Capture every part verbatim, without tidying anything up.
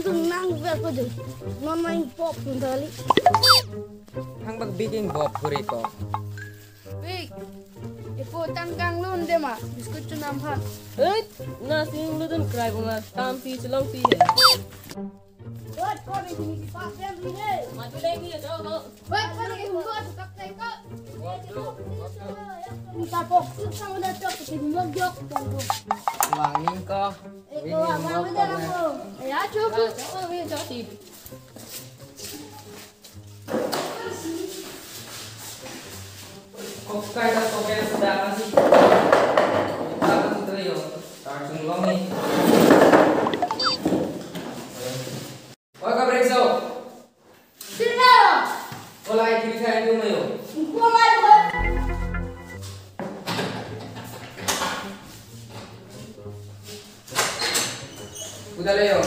Nang ber ko jo. Non main pop pun tali. Hang bak biking bop puri ko. Wik. Ipo tan kang lun de ma. Biskut chunam phan. Hei, na sing lu dun krai bunga. Tampi chelongpi he. Wait, kau ni sini si Pak Sam ni he. Maju lagi ya, jauh, jauh. Wait, kau ni sini si Pak Sam ni. Minta fokus sama dah cok, kita mau jok, jok. Wangin ko. Eh, kau wangin ko. Ya, cukup. Cukup, ya, cukup. Kokai ta kokai sudah masih. Kita kan itu yo. Langsung ulang nih. Oi, kabrengso. Sila. Kolai kiri kai tu mayo. Kolai ko. Udah le yo.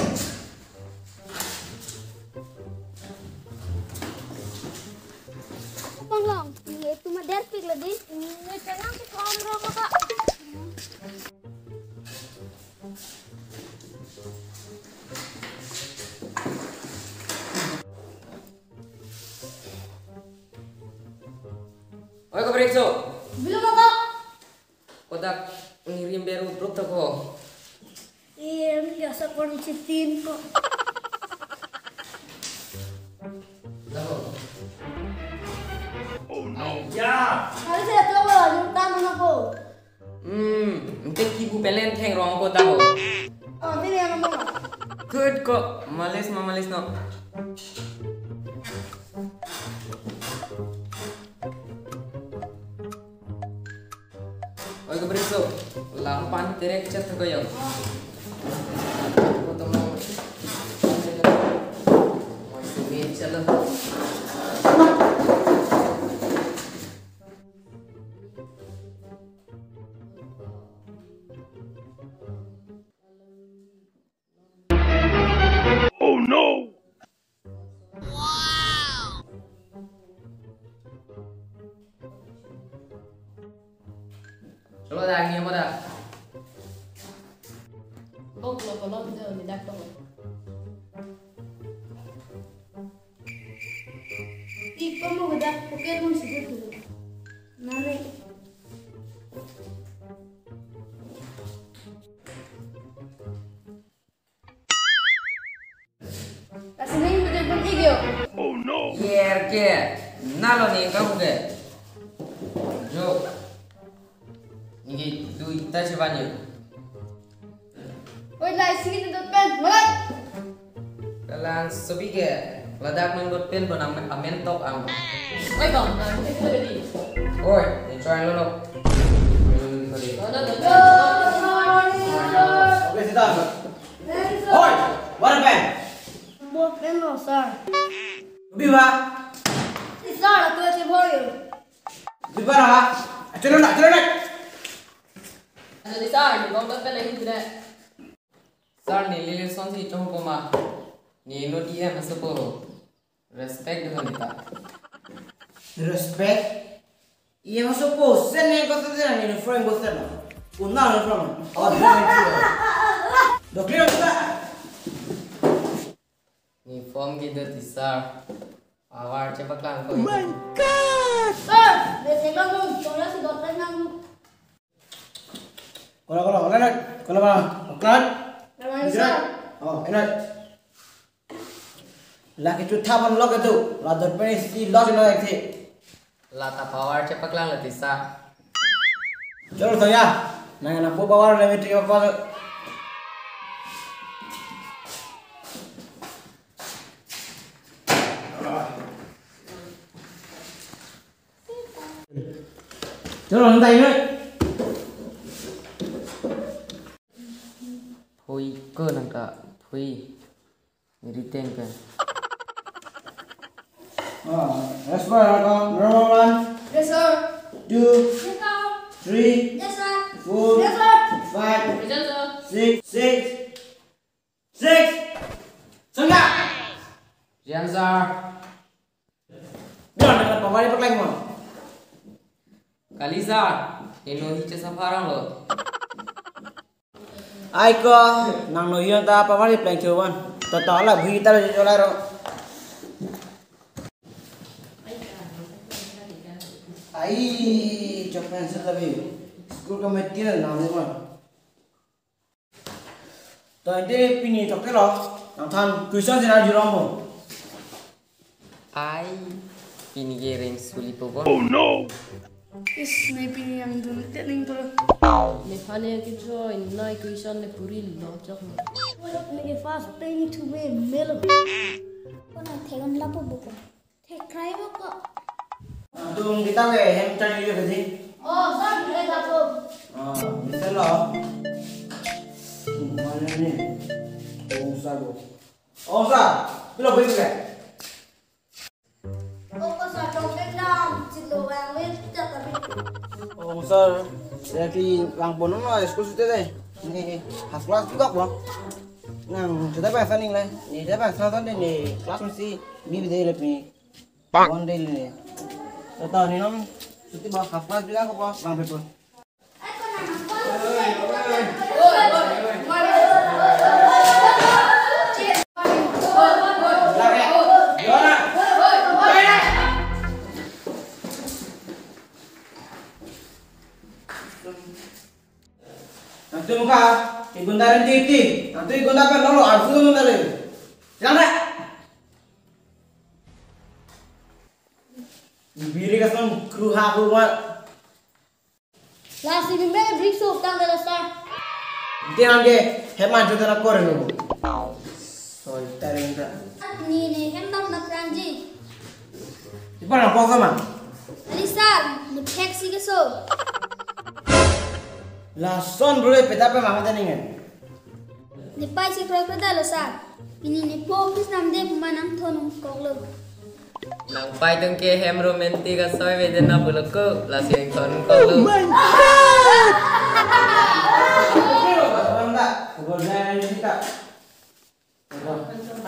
Panglong, ini itu mah derpik lagi. Ini cengang si kawan rong apa? Oi, kabrengso. Belum apa? Kodak ngirim beru bruk ta ko. Em, biasa kon chitin ko. Dako. Oh no. Ya. Kali saya coba, yung tama na ko. Hmm, ente kibu pelen theng rong ko dako. Oh, sini yang ngomong. Good ko, malis ma malis no. Oi, kabrengso, lampan terek chat ko yo. Ko tomo. Oi, sumit chalo. Oh no! Chalo dah, ini apa dah? Bok lo kolom jo, ni dak to. Tik ko mo dak, oke mo sih tu. Nane. Kasi na yung pwede pun igyo. Oh no! Yer ke, nalo ni kamu ke. Jo. Niki tu ita cheban yo. Oi, lai, sige, tu pen, mulai. Kalang sobi ke, ladak nang dot pen bonang amen tok ang. Oi, bang, na, ini kita beli. Oi, enjoy lo lo. Lo, lo, lo, lo. Oke, sit down. Oi, what happened? Bot pen lo, sir. Biwa. Sir, aku aja boy. Biwa ha? Aculo na, aculo na. Ajo di sir, ni bong pen lagi dire. Sir, neli lesson si chong koma. Ni no di em supo. Respect dun nita. Respect? Iya, maso po, sen ne ko sen ne, ni friend ko sen. Kunal friend. Oh, dia ni. Do clear kita. Ni form ki do ti sir. Power chepaklang ko. Oh my God! Sir, de se bang mo, chola si dot pen nang. Kola, kola, kola, kola, kola, kola. Kola, sir. Oh, enak. Lake chu thapan lok itu, la dot pen isi lok lok itu. Lata power chepaklang lati sir. Chalo saya, nang na po power le meti ko. Chalo nang tayo. Phui ko nang ka, phui. Riteng pen. Ah, yes, sir. Number one. Yes, sir. Two. Yes, sir. Three. Yes, sir. Four. Yes, sir. Five. Present, sir. Six. Six. Six. Sangga. Present, sir. Biar na power pakleng mo. Kali sir, eno hi chesa parang lo. Ai ko, nang no hion ta power pleng chuan. To to la bhi ta jo la ro. Ai, chok pencil ta bhi. School committee na nang ni ma. To ante pini tokke lo. Nangthan question sina jurong bo. Ai, pini ke ring suli po bo. Oh no. Is, ne pini yang dun te ning to. Ne phane ke join nai question ne puri lo chok. Ne ke first peni thu me melo. Kona thegon lapu buko. Thek krai buko. Tum kita ke hem chari yo kedi. Oh, sir, ne ka to. Ah, bisa lo. Mana ni? Oh, sir. Oh, sir. Pilo beli ke? Oko sa tong ke dam, chilo vang le ta ta bi. Oh, sir, ya ki vang pon non school sute de. Ne half class juga po. Nang kita pa sa ning le. Ne kita pa sa ton de ne class si mi bi de le pi. One day le. Ta ta ni non suti ba half class juga ko po vang pe po. Nangtum ka, igunda ren titi, nangtum igunda pen lolo arsu nunda le. Jangan deh. Biri kasong kruha kruha. Lasi bimbe brik so tang dala sir. Dia nangke heman juta na kore lo. Soi taring ta. Ni ni hem dam na prangji. Ipa na pok sama. Ali sir, ni phek si ke so. Lason bro peta pe mama ta ningen. Nepei si kroi kroi dalo sir. Pini nepo office namde puma nangthon koklo. Nangpei atum ke hem romantic asoi vede na pulo ko, lasi nangthon koklo. Oh my God!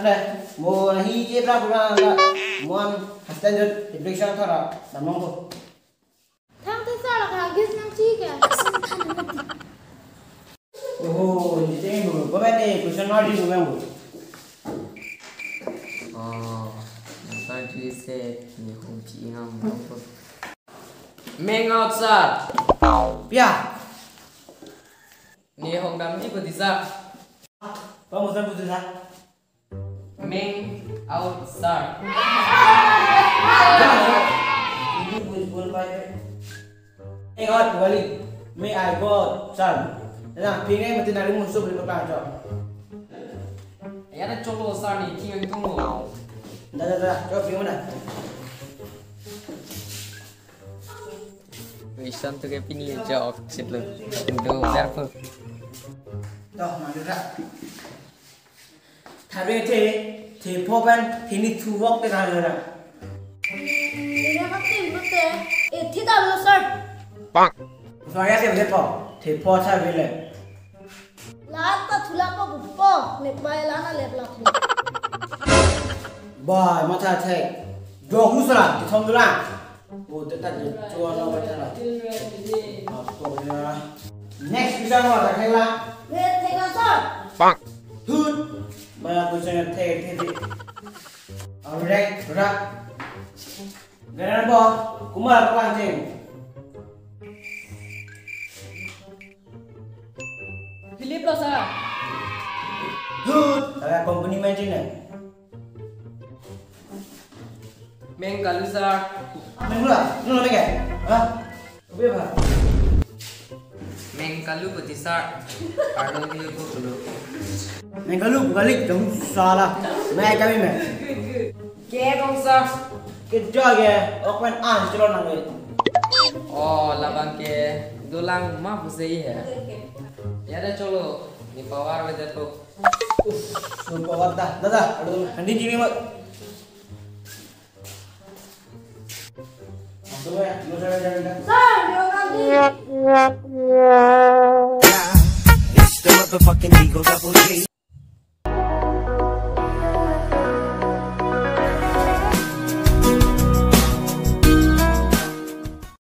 Ane, mo nahi je pra pura na, mon hastan jo reflection thora, namong ko. Thang te sir, la ka gis nang chi ke. Oho, ni te bu, ko ba ne question na di bu bu. Oh, nang ta di se ni hong chi ngam bang ko. Meng out sir. Pia. Ni hong dam di ko di sir. Pa mo san bu di sir. Meng out sir. Meng out kembali. May I go out, sir? Nah, pingai mati nari musuh beli petang, cok. Ya ada colo sir ni, king yang tunggu. Dah, dah, dah. Cok, pingai mana? Question tu ke pini jawab chit lo. Indo berpo. Toh, maju dah. Thare the, thepho pen thini thu vok te thare ra. Thini vok te, vok te. E, thi ta lo, sir. Pak. Soalnya thepho, thepho thare le. La ta thula ko bupo, ne pai la na lep la. Ba, matha the. Dok musra, kithom dula. Oh, teta je chua na ba tara. Apo ya. Next bisa mo ta khela. Wait, take on, sir. Pak. Hut. Ba ko chang the the the. Alright, rak. Garan bo, kumar ko lang cheng. Philip lo, sir. Hut. Ala company man cheng na. Meng Kalu, sir. Meng Kalu, no, no, meng ke? Ha? Obe ba. Meng Kalu puti, sir. Arlo ni ko kulo. Meng Kalu, balik dong sala. Meng kami meng. Ke dong, sir. Ke jo ke, okwen an chelo nang we. Oh, labang ke dolang ma pusi ya. Ya dah cholo, ni power we jatuh. Uff, super dah. Dah, dah, dah. Aduh, handi jini mat. Langsung ya, lu jangan, jangan, jangan. Sir, terima kasih. It's the motherfucking Eagle Double G.